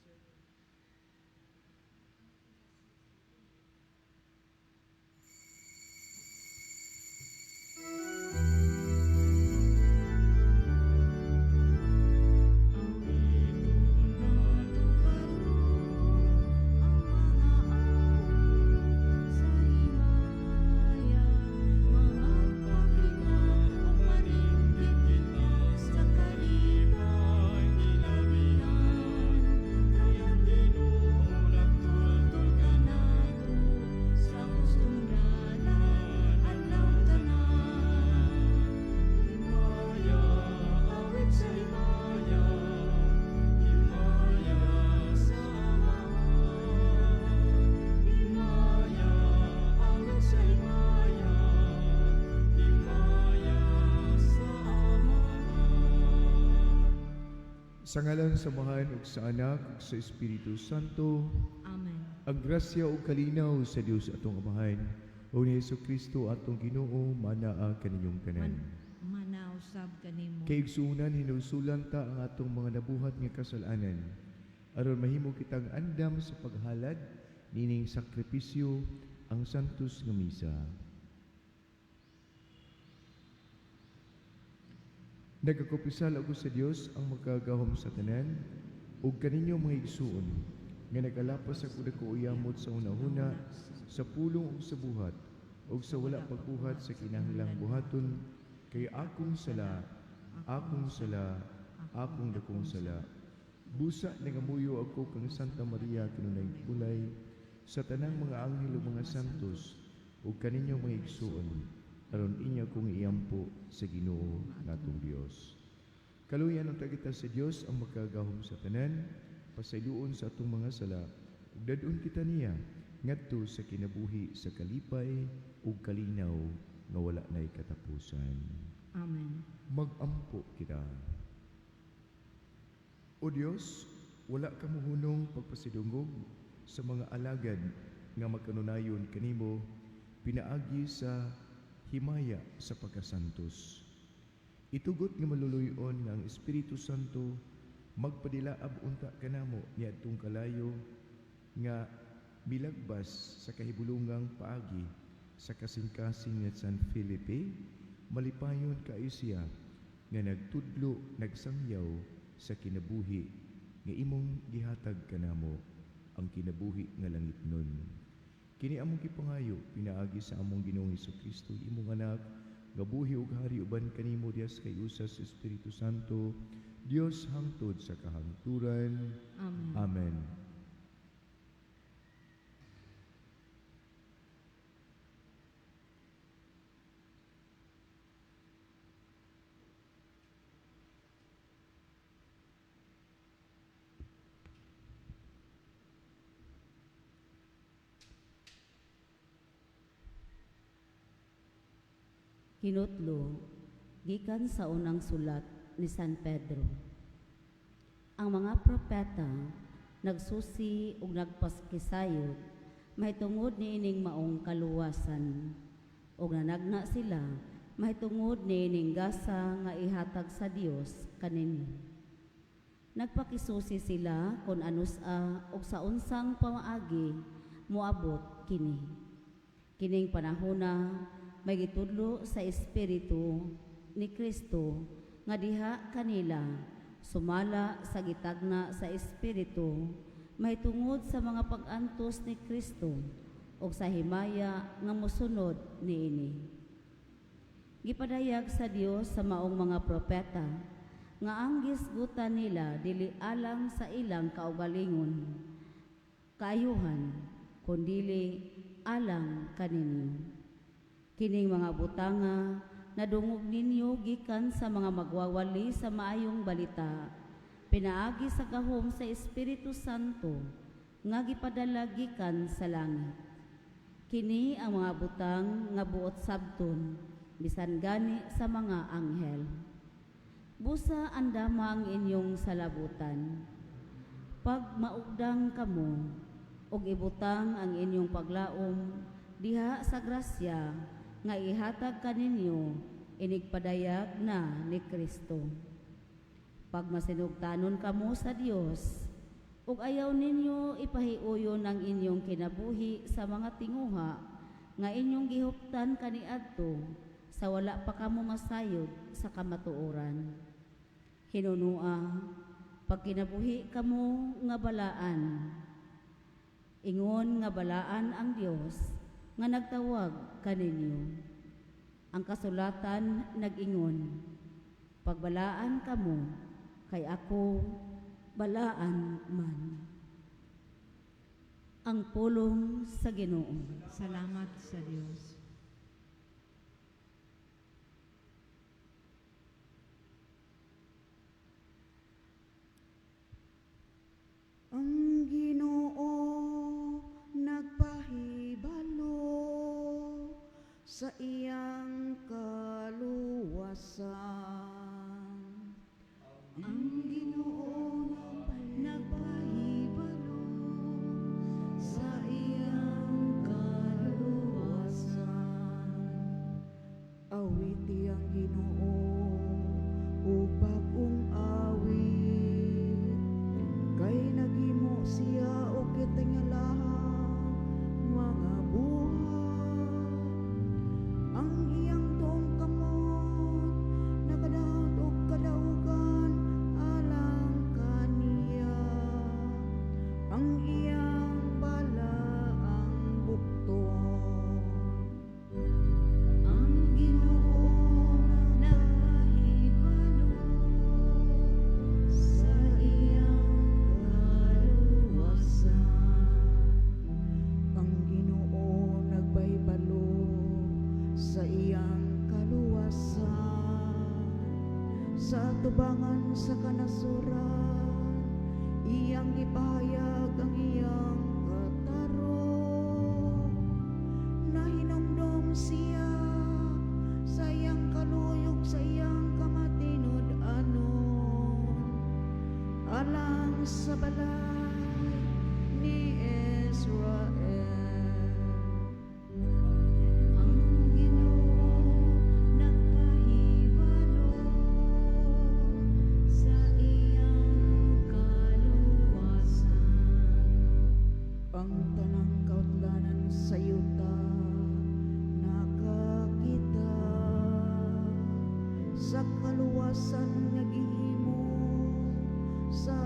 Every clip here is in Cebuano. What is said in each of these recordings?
Awiton nato karon ang mga awit sa himaya, Mangagpa kita ug manindig kita sa kalipay kinamihan. Kay ang Ginoo nagtultol kanato sa hustong dalan adlaw tanan. Himaya, awit sa himaya, himaya sa Amahan. Himaya, awit sa himaya, himaya sa Amahan. Sa ngalan sa Amahan ug sa Anak ug sa Espiritu Santo. Amen. Ang grasya ug kalinaw sa Dios atong Amahan ug ni Hesus Kristo atong Ginoo manaa kaninyong tanan. Manaa usab kanimo. Kay igsuonan, hinulsulan ta ang atong mga nabuhat nga kasalanan aron mahimo kitang andam sa paghalad nining sakripisyo, ang santos nga misa. Nagakumpisal ako sa Dios ang makagagahom sa tanan ug kaninyo, mga igsuon, nga nagalapas ako dako uyamot sa hunahuna, sa pulong ug sa buhat ug sa wala pagbuhat sa kinahanglang buhaton, kay akong sala, akong sala, akong dakong sala. Busa nangamuyo ako kang Santa Maria, kanunay pulay, sa tanang mga anghel ug mga santos ug kaninyo, mga igsuon, aron inyo akong iampo sa Ginoo natong Dios. Kaluyan unta kita sa Dios ang makagagahom sa tanan, pasayloon sa atong mga sala ug dad-on kita niya ngadto sa kinabuhi sa kalipay ug kalinaw nga wala nay katapusan. Amen. Magampo kita. O Dios, wala ka mohunong pagpasidungog sa mga alagad nga magkanunayon kanimo pinaagi sa himaya sa pagkasantos. Itugot nga maluluy-on nga ang Espiritu Santo magpadilaab unta kanamo niadtong kalayo nga milagbas sa kahibulungang paagi sa kasing-kasing ni San Felipe, malipayon kaayo siya nga nagtudlo, nagsangyaw sa kinabuhi nga imong gihatag kanamo, ang kinabuhi nga langitnon. Kini among gipangayo pinaagi sa among Ginoong Kristo, imong anak, nga buhi ug hari uban kanimo diha kay usa sa Espiritu Santo, Dios hangtod sa kahangturan. Amen. Amen. Hinutlo, gikan sa unang sulat ni San Pedro. Ang mga propeta nagsusi ug nagpakisayod mahitungod niining maong kaluwasan ug nanagna sila mahitungod niining gasa nga ihatag sa Dios kaninyo. Nagpakisusi sila kung anusa ug sa unsang pamaagi moabot kini. Kining panahona may gitudlo sa Espiritu ni Kristo nga diha kanila sumala sa gitagna sa Espiritu mahitungod sa mga pag-antos ni Kristo ug sa himaya nga mosunod niini. Gipadayag sa Dios sa maong mga propeta nga ang gisgutan nila dili alang sa ilang kaugalingon kaayuhan, kundili alang kaninyo. Kining mga butanga nadungog ninyo gikan sa mga magwawali sa maayong balita pinaagi sa gahom sa Espiritu Santo nga gipadala gikan sa langit. Kini ang mga butang nga buot sabton bisan gani sa mga anghel. Busa andama ang inyong salabutan. Pag maugdang kamo ug ibutang ang inyong paglaom diha sa grasya nga ihatag kaninyo inigpadayag na ni Kristo. Pag masinugtanon kamo sa Dios, Ug ayaw ninyo ipahiuyon ang inyong kinabuhi sa mga tinguha nga inyong gihuptan kaniadto sa wala pa kamo masayod sa kamatuoran. Hinunua, pagkinabuhi kamo nga balaan. Ingon nga balaan ang Dios nga nagtawag kaninyo. Ang kasulatan nag-ingon, pagbalaan kamo, kay ako balaan man. Ang pulong sa Ginoo. Salamat sa Dios. Ang Ginoo nagpahibalo sa iyang kaluwasan. Ang Ginoo nagpahibalo sa iyang kaluwasan. Awiti ang Ginoo ug bag-ong awit, kay naghimo siya og katingalahang mga buhat. Ang iyang tuong kamot nakadaot og kadaugan alang kaniya. Ang iyang balaang bukton. Ang Ginoo nagpahibalo sa iyang kaluwasan. Ang Ginoo nagpahibalo sa iyang kaluwasan sa atubangan sa kanasuran, iyang gipahayag ang iyang katarong. Nahinumdom siya sa iyang kaluyog, sa iyang kamatinud-anon, alang sa balay ni Israel. Ang Ginoo nagpahibalo sa iyang kaluwasan. Ang tanang kautlanan sa yuta nakakita sa kaluwasan nga gihimo sa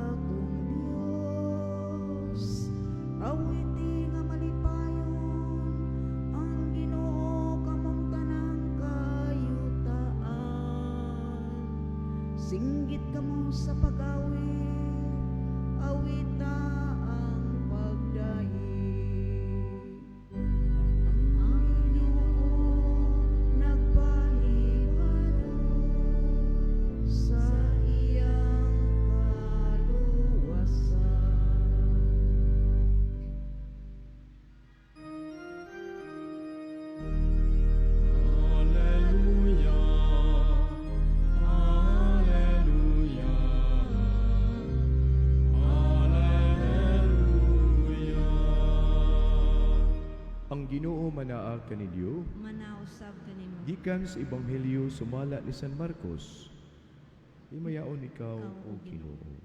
atong Dios. Awiti nga malipayon ang Ginoo, kamong tanang kayutaan. Singgit kamo sa pag-awit, awita ang pagdayeg. Ang Ginoo nagpahibalo sa iyang kaluwasan. Alleluia, Alleluia, Alleluia. Ang Ginoo manaa kaninyo. Manaa usab kanimo. Gikan sa Ebanghelyo sumala ni San Marcos. Himayaon ikaw, Ikaw, o O Ginoo. Ginoo.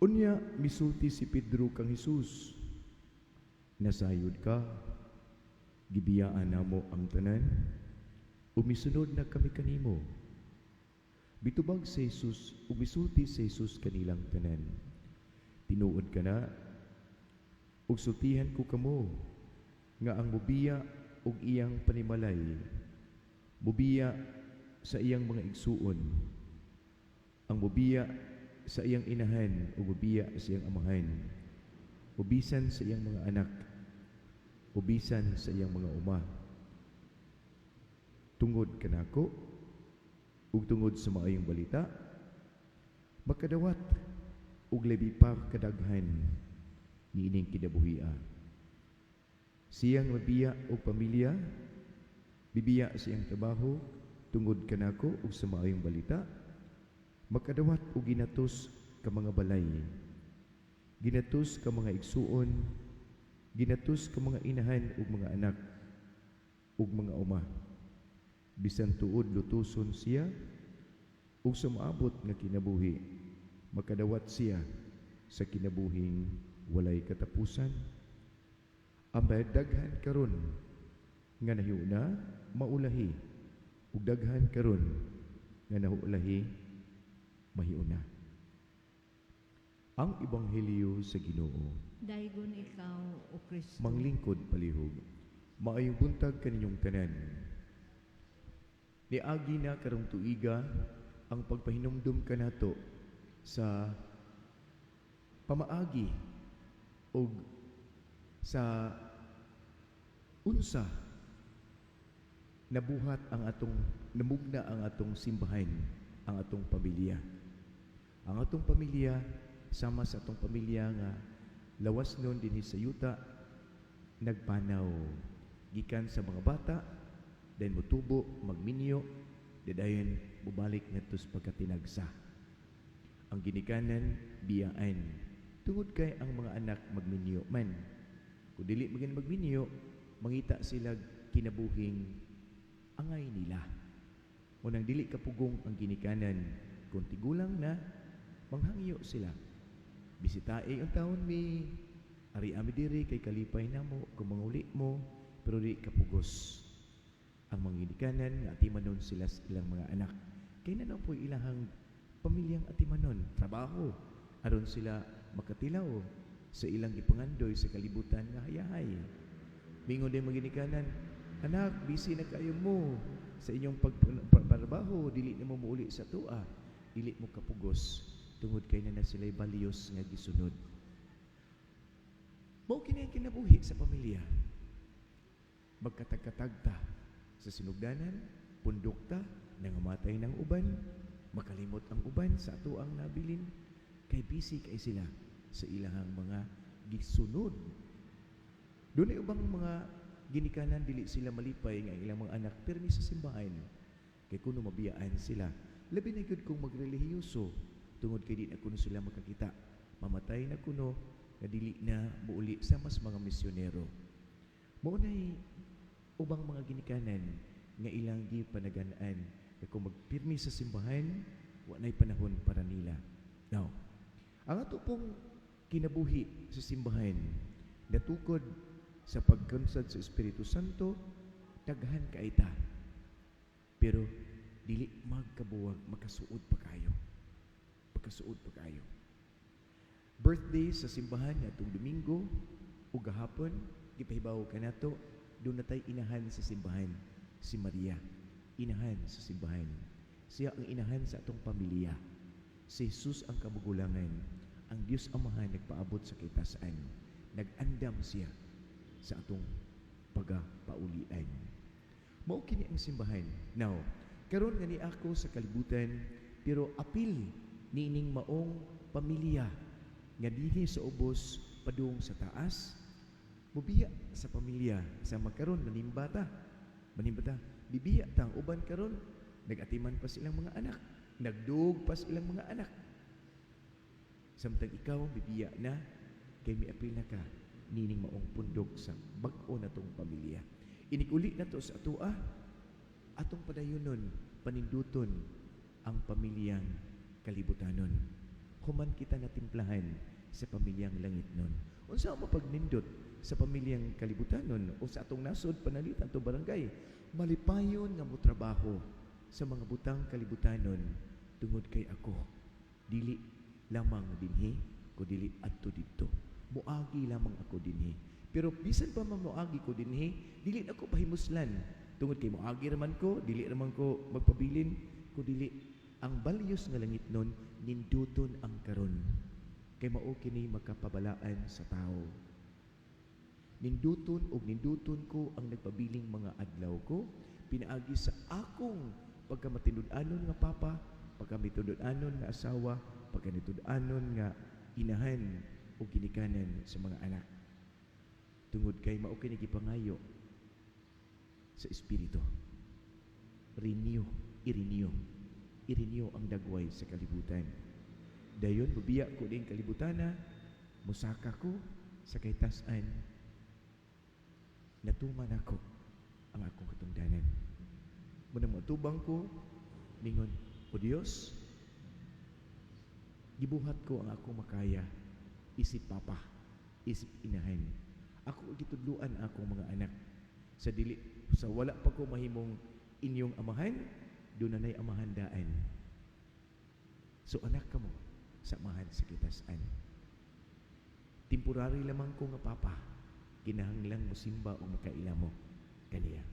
Unya misulti si Pedro kang Hesus. Nasayod ka, gibiyaan namo ang tanan, ug misunod na kami kanimo. Bitubag si Jesus, ug misulti si Jesus kanilang tanan. Tinuod kana, ug sultihan ko kamo, nga ang mubiya og iyang panimalay, mubiya sa iyang mga igsuon, ang mubiya sa iyang inahan ug mubiya sa iyang amahan, ubisan sa iyang mga anak, ubisan sa iyang mga uma. Tungod kanako ug tungod sa maayong balita, makadawat og labi pa kadaghan niining kinabuhia. Siyang mabiya og pamilya, bibiya sa iyang trabaho tungod kanako ug sa maayong balita, makadawat og ginatos ka mga balay, ginatos ka mga igsuon, ginatos ka mga inahan ug mga anak ug mga uma. Bisan tuod lutuson siya, Ug sa moabot nga kinabuhi, makadawat siya sa kinabuhing walay katapusan. Ang daghan karon nga nahiuna, maulahi, ug daghan karon nga naulahi, mahiuna. Ang Ebanghelyo sa Ginoo. Daygon ikaw, O Kristo. Manglingkod palihog. Maayong buntag kaninyong tanan. Niagi na karong tuiga ang pagpahinumdum kanato sa pamaagi og sa unsa nabuhat ang atong namugna ang atong simbahan, ang atong pamilya. Ang atong pamilya, sama sa atong pamilya nga lawas nun dinhi sa yuta, nagpanaw gikan sa mga bata, then motubo, magminyo, dayon mubalik ngadto sa pagkatinagsa. Ang ginikanan, biyaan tungod kay ang mga anak magminyo man. Kung dili magin magminyo, mangita sila kinabuhing angay nila. Unang dili kapugong ang ginikanan, kung tigulang na, manghangyo sila. Bisitae ang taon mi, ari ami diri kay kalipay namo kung manguli mo, pero di kapugos. Ang mga ginikanan nga atimanon sila sa ilang mga anak. Kay na po ilahang pamilyang atimanon, trabaho, aron sila makatilaw sa ilang gipangandoy sa kalibutan nga hayahay. Mingon din mga ginikanan, "Anak, busy na kayo mo sa inyong pagtrabaho, dili na mo muuli sa tua." Dili mo kapugos tungod kay na sila'y values nga gisunod. Mao kini ang kinabuhi sa pamilya. Magkatag-katag ta sa sinugdanan, pundok ta, nangamatay ng uban, makalimot ang uban sa ato ang nabilin, kay busy kay sila sa ilahang mga gisunod. Dunay ubang mga ginikanan, dili sila malipay nga ang ilang mga anak pirmi sa simbahan kay kuno mabiyaan sila. Labi na gyud kung magrelihiyoso tungod kay di na kuno sila makakita. Mamatay na kuno nga dili na muuli sa mas mga misyonero. Mao nay ubang mga ginikanan nga ilang gipanagan-an nga kung magpirmi sa simbahan, wa nay panahon para nila. Now, ang ato pong kinabuhi sa simbahan natukod sa pagkansad sa Espiritu Santo, daghan kay ta. Pero dili magkabuwag, makasuod pa kayo. Pagkasuod pa kayo. Birthday sa simbahan atong Domingo ug gahapon gipahibaw kanato, duna tay inahan sa simbahan, si Maria. Inahan sa simbahan. Siya ang inahan sa atong pamilya. Si Jesus ang kamagulangan. Ang Dios Amahan nagpaabot sa kitasan. Nag-andam siya sa atong pagapaulian. Mao kini ang simbahan. Now, karon nga ni ako sa kalibutan, pero apil niining maong pamilya nga dinhi sa ubos padung sa taas, mubiya sa pamilya sa magkaron manimba ta. Manimba ta. Bibiya ta ang uban karon, nagatiman pa silang mga anak, nagdug pa silang mga anak. Samtang ikaw bibiya na kay miapil na ka nining maong pundok sa bag-o natong pamilya. Inig-uli na to sa atoa, atong padayonon, paninduton ang pamilyang kalibutanon. Human kita natimplahan sa pamilyang langit nun. Unsa ang mapagnindot sa pamilyang kalibutanon o sa atong nasod, panalitan, atong barangay? Malipayon nga motrabaho sa mga butang kalibutanon tungod kay ako dili lamang dinhi ko dili adto didto. Moagi lamang ako dinhi. Pero bisan pa man moagi ko dinhi, dili na ko pahimuslan tungod kay moagi raman ko, dili raman ko magpabilin ko dili ang values nga langit nun, ninduton ang karon kay mao kini makapabalaan sa tao. Ninduton og ninduton ko ang nagpabiling mga adlaw ko pinaagi sa akong pagkamatinud-anon nga papa, pagkamatinud-anon nga asawa, pagkamatinud-anon nga inahan o ginikanan sa mga anak. Tungod kay mao kini gipangayo sa Espiritu. Renew, i-renew. I-renew ang dagway sa kalibutan. Dayon, mubiya ko din kalibutana, musaka ko sa kahitasan, natuman ako ang akong katungdanan. Muna mo tubang ko, ningon, O Dios, gibuhat ko ang ako makaya isip papa, isip inahan. Ako gitudluan akong mga anak sa dili sa wala pa ko mahimong inyong amahan, doon na amahan daan. So anak kamo sa amahan sa kitasan. Temporary lamang ko nga papa, kinahanglang mosimba o makaila mo kaniya.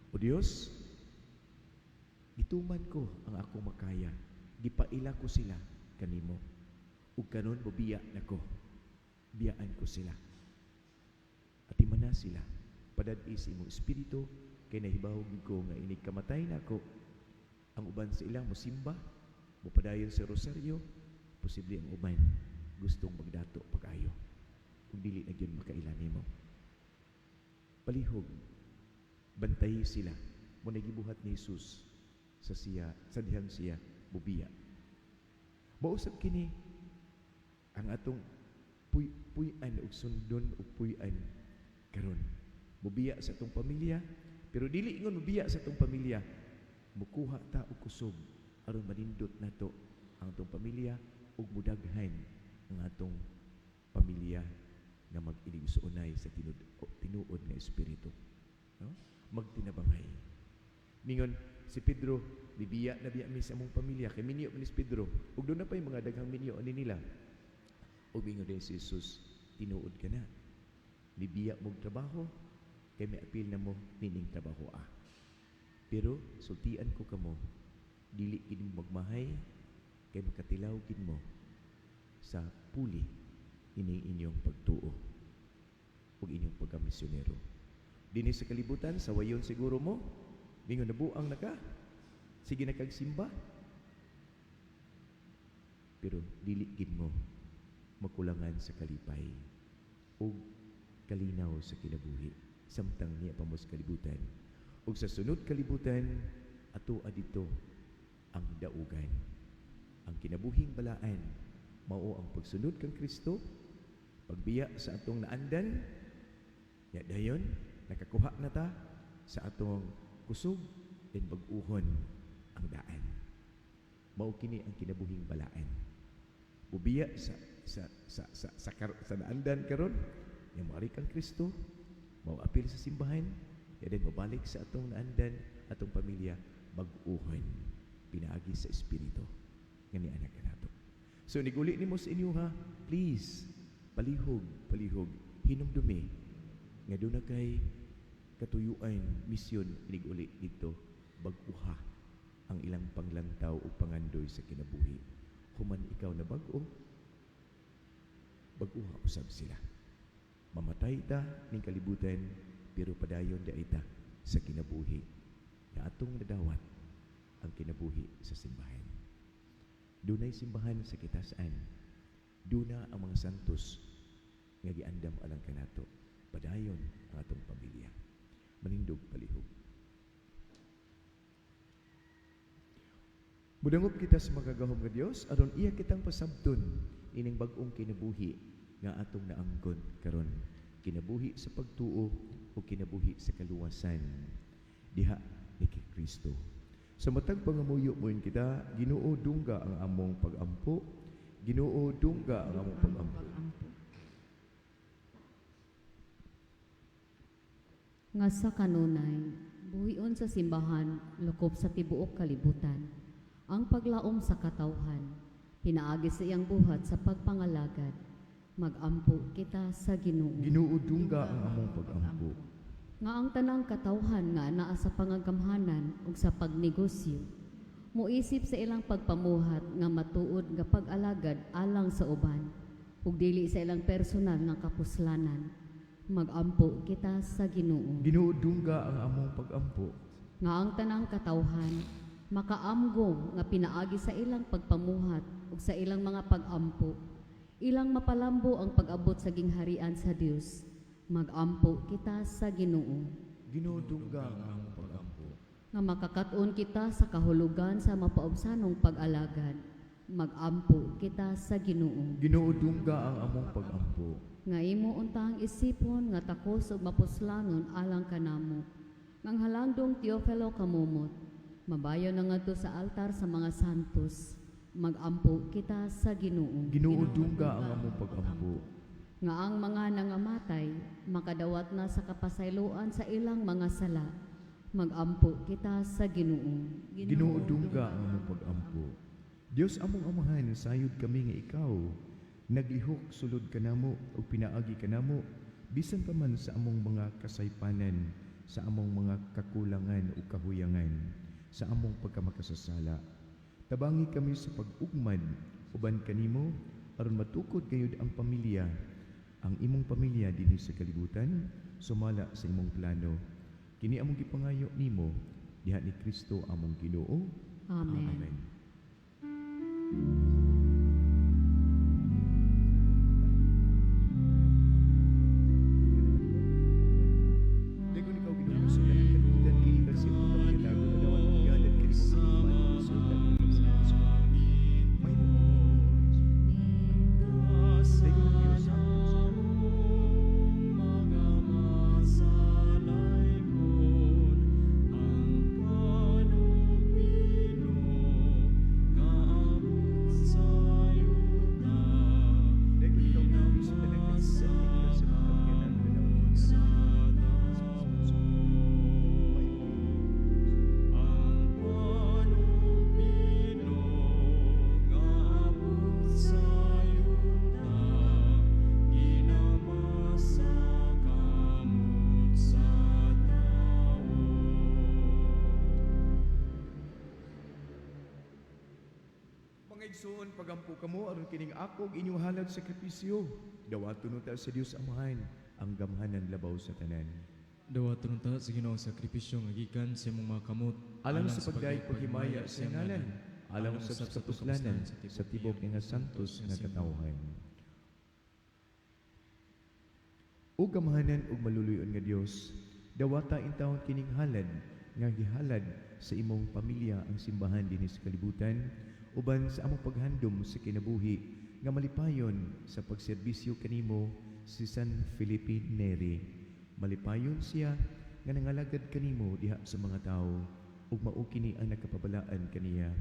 O Dios, gituman ko ang ako makaya, gipaila ko sila kanimo. Ug karon mobiya nako. Biyaan ko sila. Atiman na sila. Padad-i sa imong espiritu kay nahibaw gid ko nga inig kamatay nako ang uban sa ila mosimba, mopadayon sa rosaryo, posible ang uban gustong magdato pag-ayo. Ug dili na gyud makaila nimo. Palihog, bantayi sila mo gibuhat ni Jesus sa siya sa dihang siya bubiya. Mausab kini ang atong puy-puy-an ug sundon ug puy-an karon. Mubiya sa atong pamilya, pero dili ingon mubiya sa atong pamilya, mukuha ta og kusog aron manindot nato ang atong pamilya ug mudaghan ang atong pamilya nga mag-inigsuonay sa tinuod nga espiritu. No? Magtinabangay. Mingon si Pedro, bibiya na biya mi sa among pamilya kay minyo man ni si Pedro. Ug doon na pa'y mga daghang minyo ani nila. Ug mingon din si Jesus, tinuod ka na. Bibiya mog trabaho kay may apil na mo nining trabaho ah. Pero sultian ko kamo, dili gid mo magmahay kay makatilaw gid mo sa puli ining inyong pagtuo ug inyong pagkamisyonero. Dinhi sa kalibutan, sa wayon siguro mo, mingon nabuang na ka, sige na kag simba. Pero dili gid mo makulangan sa kalipay ug kalinaw sa kinabuhi samtang niya pa mo sa kalibutan. Ug sa sunod kalibutan, ato adito ang daugan. Ang kinabuhing balaan mao ang pagsunod kang Kristo, pagbiya sa atong naandan, ya dayon nakakuha na ta sa atong kusog then bag-uhon ang daan. Mao kini ang kinabuhing balaan. Bubiya sa sa sa sa sa, sa naandan karon, yang moari kang Kristo, mao apil sa simbahan, ya then mobalik sa atong naandan, atong pamilya, bag-uhon pinaagi sa espiritu nga nianak kanato. So niguli nimo sa inyo ha, please palihog, palihog, hinumdumi nga doon na kay katuyuan, misyon iniguli dito, bag-uha ang ilang panglantaw o pangandoy sa kinabuhi. Human ikaw na bag-o, bag-uha usab sila. Mamatay ta ning kalibutan, pero padayon da ita sa kinabuhi na atong nadawat ang kinabuhi sa simbahan. Dunay simbahan sa kitasan. Duna ang mga santos nga giandam alang kanato. Padayon ang atong pamilya. Manindog palihog. Mudangop kita sa makagahom nga Dios aron iya kitang pasabton ining bag-ong kinabuhi nga atong naangkon karon. Kinabuhi sa pagtuo o kinabuhi sa kaluwasan diha ni Kristo. Sa matag pangamuyo mo kita, Ginoo dungga ang among pagampo, Ginoo dungga ang among pagampo. Nga sa kanunay, buhion sa simbahan, lukop sa tibuok kalibutan, ang paglaom sa katawhan, pinaagi sa iyang buhat sa pagpangalagad, magampo kita sa Ginoo. Ginoo dungga ang among pagampo. Nga ang tanang katawhan nga naa sa pangagamhanan ug sa pagnegosyo, moisip sa ilang pagpamuhat nga matuod nga pag-alagad alang sa uban, ug dili sa ilang personal nga kapuslanan. Magampo kita sa Ginoo. Ginoo dungga ang among pagampo. Nga ang tanang katawhan makaamgom nga pinaagi sa ilang pagpamuhat ug sa ilang mga pagampo, ilang mapalambo ang pag-abot sa gingharian sa Dios. Magampo kita sa Ginoo. Ginoo dungga ang among pagampo. Nga makakaton kita sa kahulugan sa mapaubsanong pag-alagad. Magampo kita sa Ginoo. Ginoo dungga ang among pagampo. Nga imo untang isipon nga takos ug mapuslanon alang kanamo. Ngang halangdong Teofilo kamumot, Mabayo na ngadto sa altar sa mga santos. Magampo kita sa Ginoo. Ginoo, dungga ang among pagampo. Nga ang mga nangamatay makadawat na sa kapasayloan sa ilang mga sala. Magampo kita sa Ginoo. Ginoo, dungga ang among pagampo. Dios among Amahan, sayod kami nga ikaw naglihok sulod kanamo ug pinaagi kanamo bisan pa man sa among mga kasaypanan, sa among mga kakulangan ug kahuyangan, sa among pagkamakasasala. Tabangi kami sa pag-ugmad uban kanimo aron matukod gayud ang pamilya, ang imong pamilya dinhi sa kalibutan sumala sa imong plano. Kini among gipangayo nimo diha ni Kristo among Ginoo. Amen. Amen. Dagon ikaw Ginoo sa tanan kalibutan kini kasi pagkakalago na dawan ang galat kini mo kinipan sa tanan sa May mo. Dagon ang Diyos sa Mga masalaypon ang panugmino nga abot sa yuta. Dagon ikaw Ginoo sa tanan kalibutan kini kasi pagkakalago na dawan ang Sa galat tao May mo. ang panugmino nga abot sa yuta, ginamasa kamot sa tao. Mga igsoon, pagampo kamo aron kining ako ug inyong halad sakripisyo. Dawaton unta sa Dios Amahan ang gamhanan labaw sa tanan. Dawaton unta sa Ginoo ang sakripisyo nga gikan sa imong mga kamot Alang sa pagdayeg paghimaya sa iyang ngalan, alang sa kapuslanan sa tibok nga santos nga katawhan. O gamhanan ug maluluyon nga Dios, dawata intawon kining halad nga gihalad sa imong pamilya ang simbahan dinhi sa kalibutan uban sa among paghandom sa kinabuhi nga malipayon sa pagserbisyo kanimo si San Felipe Neri. Malipayon siya nga nangalagad kanimo diha sa mga tawo ug mao kini ang nakapabalaan kaniya.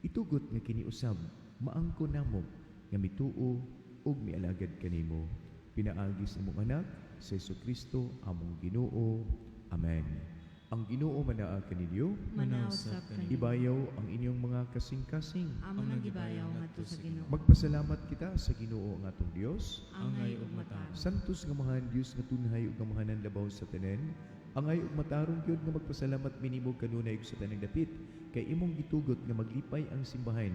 Itugot nga kini usab maangko namo nga mituo ug mialagad kanimo. Pinaagi sa imong anak, sa Kristo among Ginoo. Amen. Ang Ginoo manaa kaninyo, Manausap kanimo. ibayaw ang inyong mga kasing-kasing. Amo nang gibayaw ngadto sa Ginoo. Magpasalamat kita sa Ginoo ang atong Dios. Angay ug matarong. Santos nga mahan Dios nga tunhay ug kamahanan labaw sa tanan. Angay ug matarong gyud nga magpasalamat minimo kanunay ug sa tanang dapit kay imong gitugot nga maglipay ang simbahan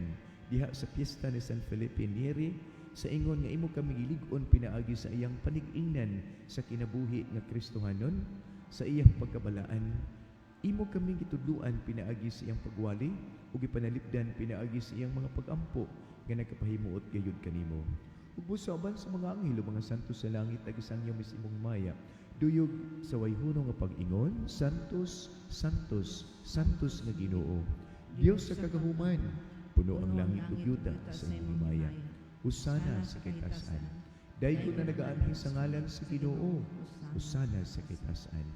diha sa piyesta ni San Felipe Neri sa ingon nga imo kami gilig-on pinaagi sa iyang panig-ingnan sa kinabuhi nga Kristohanon sa iyang pagkabalaan. Imo kami gitudluan pinaagi sa iyang pagwali ug gipanalipdan pinaagi sa iyang mga pagampo nga nagkapahimuot gayud kanimo. Ug busaban sa mga anghel ug mga santo sa langit agisang mis imong maya. Duyog sa wayhunong nga pag-ingon, Santos, Santos, Santos nga Ginoo. Dios sa kagahuman, puno ang langit ug yuta sa imong himaya. Usana sa kitasan. Daygon na nagaanhi sa ngalan sa Ginoo. Usana sa kitasan.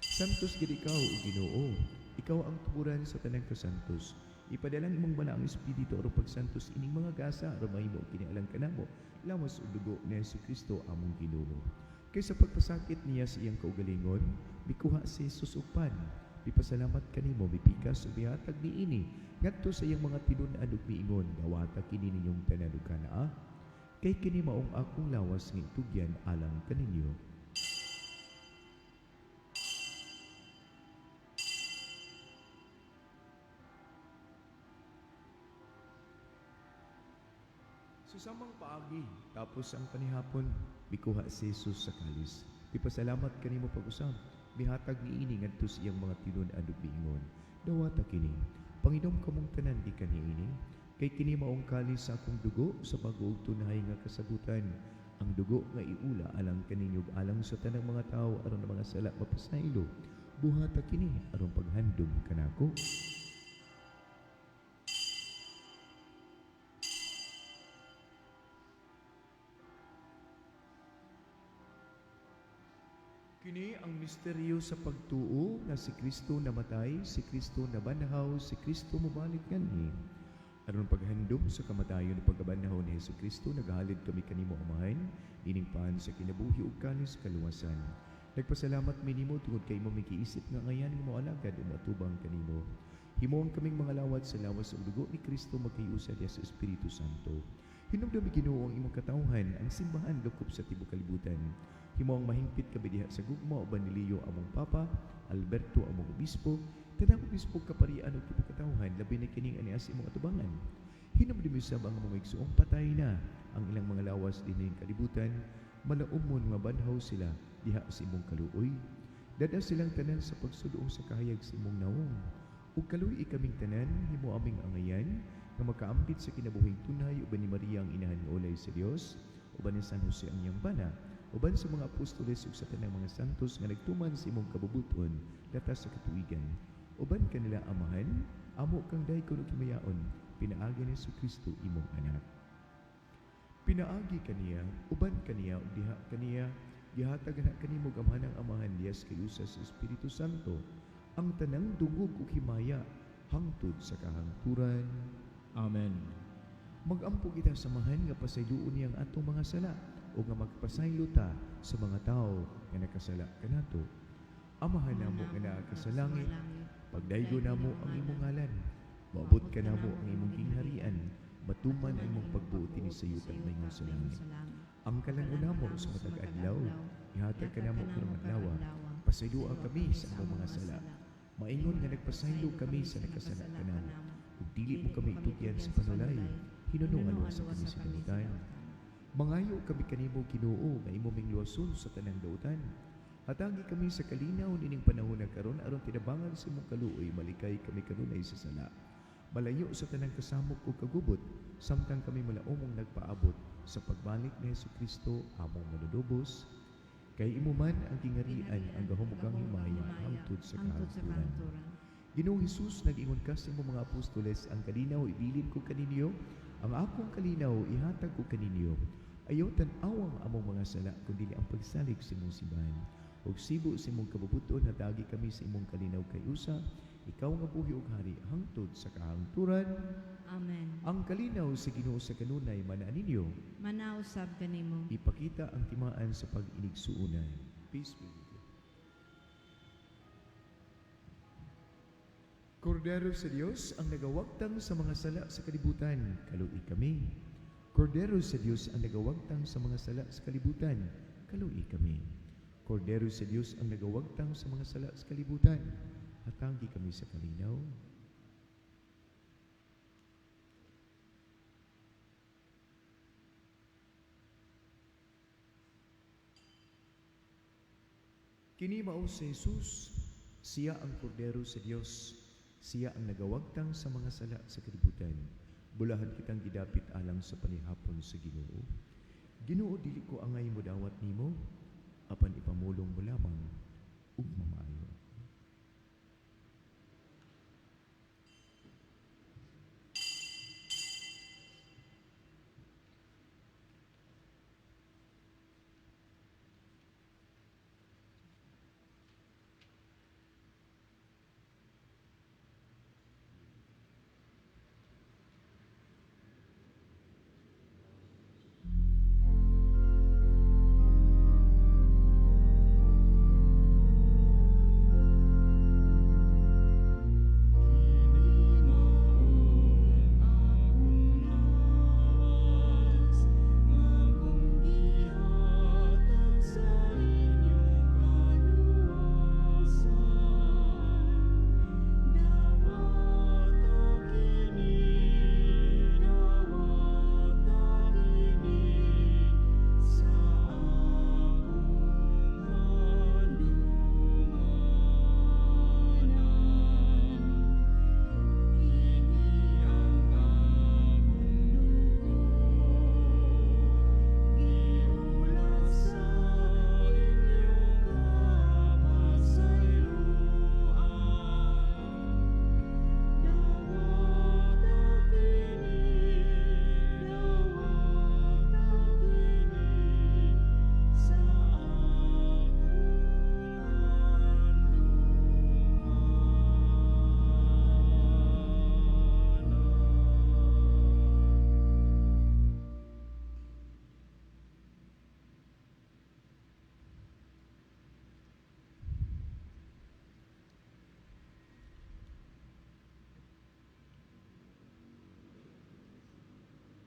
Santos gid ikaw, o Ginoo. Ikaw ang tuburan sa tanang kasantos. Ipadalang imong balaang espiritu aron pagsantos ining mga gasa aron mahimo kini alang kanamo lawas ug dugo ni Kristo among Ginoo. Kay sa pagpasakit niya sa iyang kaugalingon, mikuha si Jesus og pan. Mipasalamat kanimo, mipikas ug mihatag niini ngadto sa iyang mga tinun-an ug miingon, dawata kini ninyong tanan ug kanaa. Kay kini maong akong lawas nga itugyan alang kaninyo. Sa samang paagi, tapos ang panihapon, mikuha si Jesus sa kalis. Pipasalamat kanimo pag-usab, mihatag niini ngadto sa iyang mga tinun-an ug miingon. Dawata kini, Panginom kamong tanan gikan niini, kay kini maong kalis sa akong dugo sa bago ug tunhay nga kasabutan. Ang dugo nga iula alang kaninyo ug alang sa tanang mga tawo aron ang mga sala mapasaylo. Buhata kini aron paghandom kanako. Kini ang misteryo sa pagtuo nga si Kristo namatay, si Kristo nabanhaw, si Kristo mobalik nganhi. Aron paghandom sa kamatayon ug pagkabanhaw ni Hesukristo, naghalid kami kanimo Amahan, ining paan sa kinabuhi ug kanis kaluwasan. Nagpasalamat mi nimo tungod kay imo mikiisip nga ngayan nga moalagad ug moatubang kanimo. Himuon kaming mga lawat sa lawas ug dugo ni Kristo magkayusa diha sa Espiritu Santo. Hinumdumi Ginoo ang imong katawhan, ang simbahan lokop sa tibuok kalibutan. Himuong mahingpit kami diha sa gugma uban ni Leo among Papa, Alberto among Obispo, tanang obispo kaparian ug tibuok katawhan, labi na kining ania sa imong atubangan. Hinumdumi sab ang among igsuong patay na ang ilang mga lawas dinhing kalibutan, malaumon nga banhaw sila diha sa imong kaluoy. Dada silang tanan sa pagsuduong sa kahayag sa imong nawong. Ug kaluoy kaming tanan, himo aming angayan nga makaambit sa kinabuhing tunhay uban ni Maria ang inahan nga ulay sa Dios, uban ni San Jose ang iyang bana, uban sa mga apostoles ug sa tanang mga santos nga nagtuman sa imong kabubuton latas sa katuigan. Uban kanila Amahan, amo kang daykon ug himayaon, pinaagi ni Kristo imong anak. Pinaagi kaniya, uban kaniya ug diha kaniya, gihatag na kanimo gamhanang Amahan diha sa kayusa sa Espiritu Santo, ang tanang dungog ug himaya hangtod sa kahangturan. Amen. Magampo kita samahan nga pasayloon niya ang atong mga sala o nga magpasaylo ta sa mga tao nga nakasala kanato. Amahan namo nga naa ka sa langit, pagdaygo namo ang imong ngalan. Moabot ka namo ang imong gingharian, matuman ang imong pagbuot dinhi sa yuta ingon sa langit. Ang kalan-on namo sa matag adlaw, ihatag kanamo karong adlaw. Pasayloa kami sa among mga sala. Maingon nga nagpasaylo kami sa nakasala kanamo. Ug dili mo kami itugyan sa panulay, hinunungan luwasa kami sa dautan. Mangayo kami kanimo Ginoo nga imo ming luwason sa tanang dautan. Hatagi kami sa kalinaw nining panahon na karon aron tinabangan sa imong kaluoy malikay kami kanunay sa sala. Malayo sa tanang kasamok ug kagubot samtang kami malaumong nagpaabot sa pagbalik ni Hesukristo among manunubos. Kay imo man ang gingharian, ang gahom ug ang himaya hangtod sa kahangturan. Ginoong Hesus, nag-ingon ka sa imong mga apostoles, ang kalinaw ibilin ko kaninyo, ang akong kalinaw ihatag ko kaninyo. Ayaw tan-awang among mga sala, kundi ang pagsalig sa imong simbahan. Ug sibo sa imong kabubuton, hatagi kami sa imong kalinaw kay usa, ikaw nga buhi ug hari hangtod sa kahangturan. Amen. Ang kalinaw sa Ginoo sa kanunay manaa ninyo. Manaa usab kanimo. Ipakita ang timaan sa pag-inigsuonan. Peace be with you. Kordero sa Dios ang nagawagtang sa mga sala sa kalibutan, kaluoy kami. Kordero sa Dios ang nagawagtang sa mga sala sa kalibutan, kaluoy kami. Kordero sa Dios ang nagawagtang sa mga sala sa kalibutan, hatagi kami sa kalinaw. Kini mao si Jesus, siya ang kordero sa Dios, siya ang nagawagtang sa mga sala sa kalibutan. Bulahan kitang gidapit alang sa panihapon sa Ginoo. Ginoo, dili ko angay modawat nimo, apan ipamulong mo lamang ug mamaayo.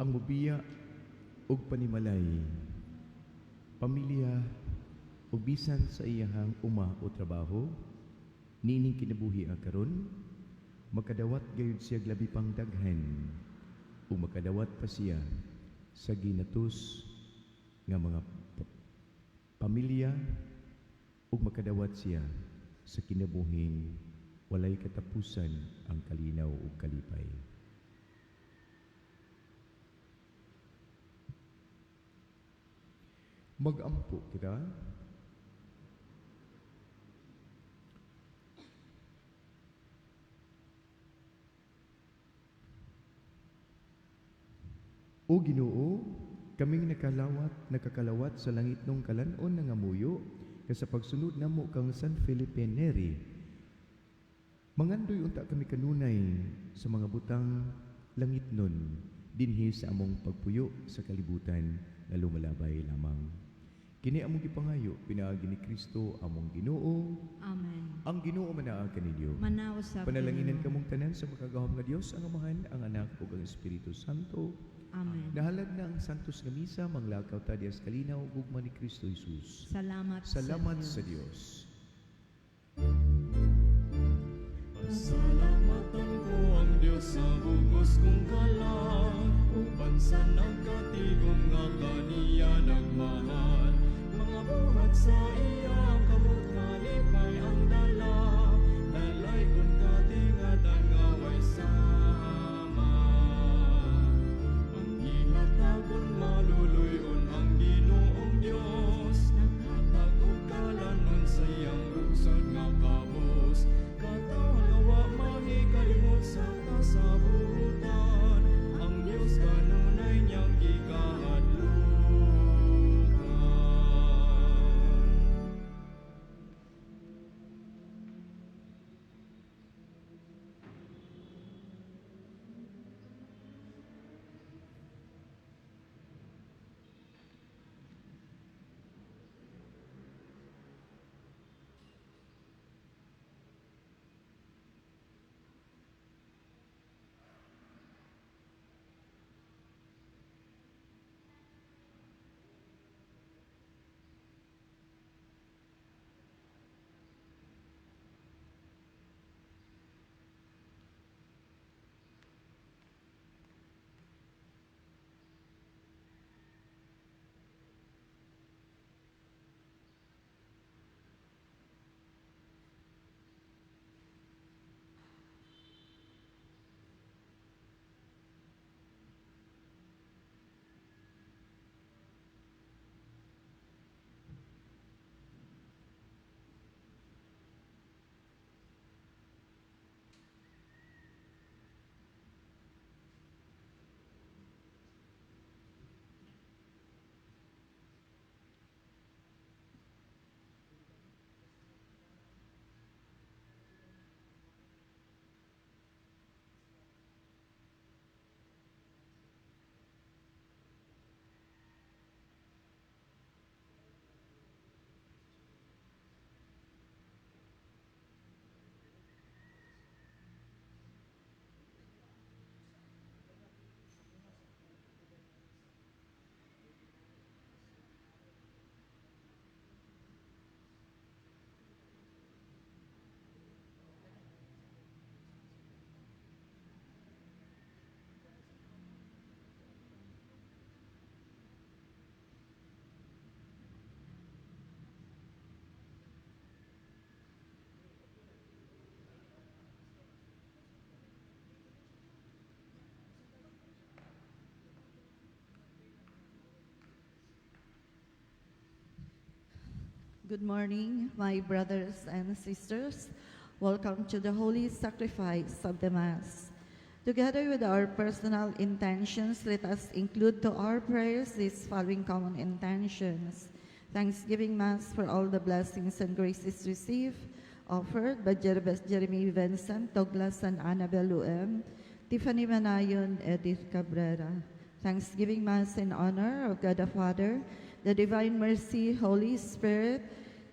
Ang mubiya og panimalay, pamilya ug bisan sa iyahang uma o trabaho, niining kinabuhi ang karon, makadawat gayud siya labi pang daghan ug makadawat pa siya sa ginatos nga mga pamilya ug makadawat siya sa kinabuhing walay katapusan ang kalinaw ug kalipay. Magampo kita. O Ginoo, kaming nakakalawat sa langit nung kalan-on nangamuyo ka sa pagsunod namo kang San Felipe Neri. Mangandoy unta kami kanunay sa mga butang langit nun dinhi sa among pagpuyo sa kalibutan nga lumalabay lamang. Kini among gipangayo pinaagi ni Kristo among Ginoo. Amen. Ang Ginoo manaa kaninyo. Manaa usab Panalanginan kanimo. kamong tanan sa makagagahom nga Dios, ang Amahan, ang Anak ug ang Espiritu Santo. Amen. Nahalad na ang Santos nga Misa, manglakaw ta diha sa kalinaw ug gugma ni Kristo Jesus. Salamat, Salamat sa sa Dios. Dios. Pasalamatan ko ang Dios sa bugos kong kalag, uban sa nagkatigom nga kaniya nagmahal. Mga buhat sa iyang kamot kalipay ang dala, dalay kong katingad ang away sama. Ang gihatagon maluluy-on ang Ginoong Dios, naghatag og kalanon sa iyang lugsod nga kabos. Katawhan nga wa mahikalimot sa kasabutan, ang Dios kanunay niyang gikahadlukan. Good morning, my brothers and sisters. Welcome to the Holy Sacrifice of the Mass. Together with our personal intentions, let us include to our prayers these following common intentions. Thanksgiving Mass for all the blessings and graces received, offered by Jeremy Vincent, Douglas and Annabel Luem, Tiffany Manayon, Edith Cabrera. Thanksgiving Mass in honor of God the Father, the Divine Mercy, Holy Spirit,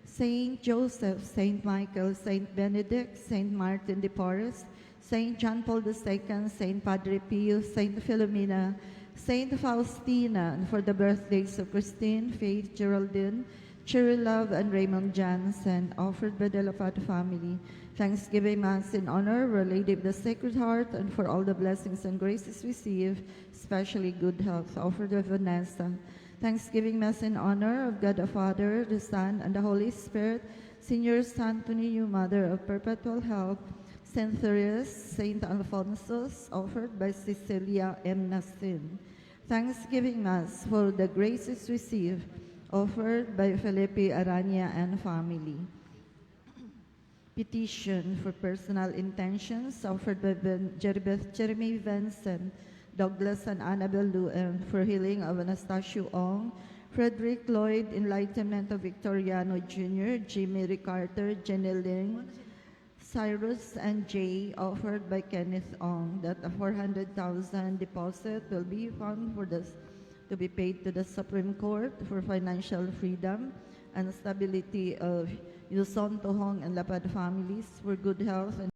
Saint Joseph, Saint Michael, Saint Benedict, Saint Martin de Porres, Saint John Paul II, Saint Padre Pio, Saint Philomena, Saint Faustina, and for the birthdays of Christine, Faith, Geraldine, Cherry Love, and Raymond Jansen, offered by the Lapad family. Thanksgiving Mass in honor of Our Lady of the Sacred Heart and for all the blessings and graces received, especially good health, offered by Vanessa. Thanksgiving Mass in honor of God the Father, the Son, and the Holy Spirit, Senior Santo Niño, Mother of Perpetual Help, Saint Therese, Saint Alphonsus, offered by Cecilia M. Nassin. Thanksgiving Mass for the graces received, offered by Felipe Aranya and family. Petition for personal intentions offered by Ben, Jeribeth Jeremy Vincent, Douglas and Annabel Luen for healing of Anastasio Ong, Frederick Lloyd, Enlightenment of Victoriano Jr., Jimmy Ricarter, Jenny Ling, Cyrus and Jay, offered by Kenneth Ong, that a 400,000 deposit will be found for this to be paid to the Supreme Court for financial freedom and stability of Yuson, Tohong, and Lapad families for good health and